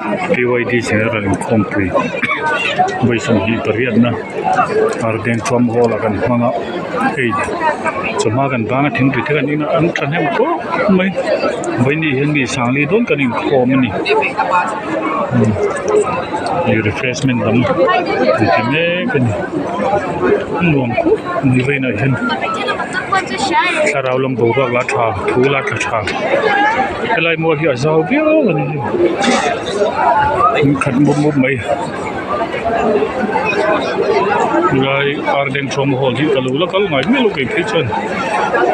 P Y D general inkhawmpui vawi 28 na Ardenthuam hall ah kan hmang a hei chawhma kan bang a thingpui te kan in a an thahnem khawp mai vawiin ni hian mi sangli dawn kan inkhawm a ni ih refreshment lam an ti mek a ni a nuam khawp mai vawiin ah hian thlarau lam boruak lah tha thu lah tla tha. Helai mual hi a zau viau a ni in khat mup mup mai helai Ardenthuam hall hi ka lo la kal ngai miah lo kei phei chuan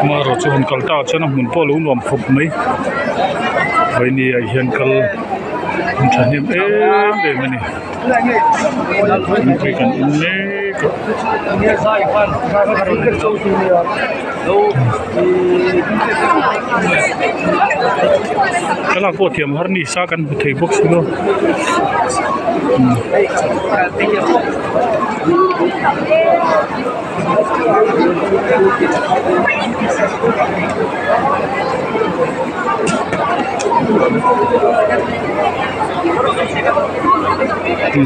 amaherawh chu han kal ta ah chuan a hmun pawh a lo nuam khawp mai vawiini ah hian kal an thahnem em em a ni. Thingpui kan in mek a. Thlalak pawh thiam har ni sa kan hmu thei bawk si lo.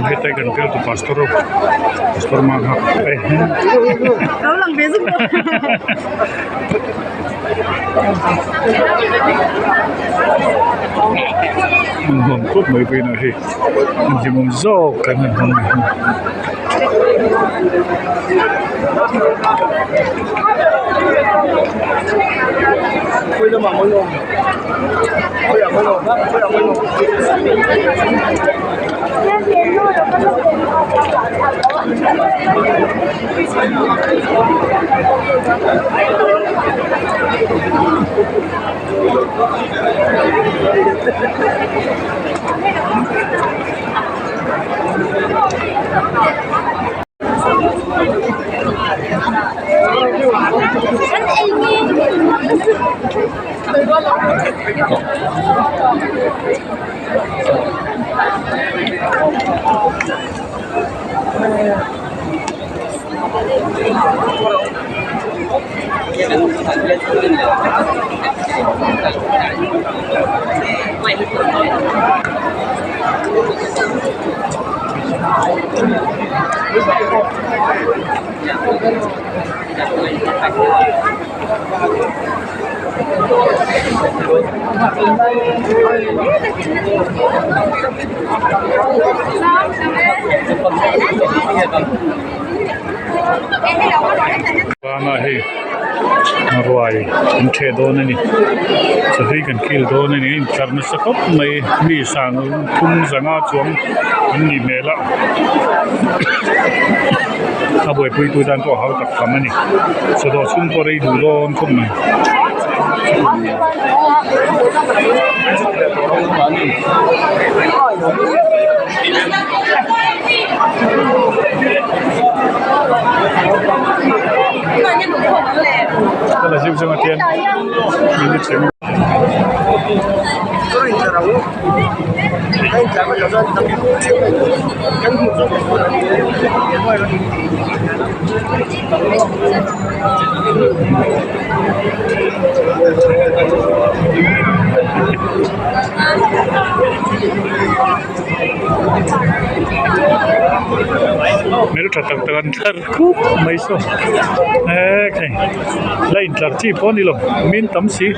Hetlai kan bialtu pastor pastor Manghak an nuam khawp mai vawiinah hei an hlimawm zawk kan han hmang a ni. Bangah hei ruai an ṭheh dawn a ni chahlui kan kil dawn a ni a intlar nasa khawp mai mi sang thum zanga chuang an nih hmel a a buaipui tu tan pawh a hau tak tham a ni chawdawh chhung pawh rei duh dawn khawp mai. Hmeltha tak tak an tlar khup mai saw ekhei la intlar chi pawh a ni lo min tam si.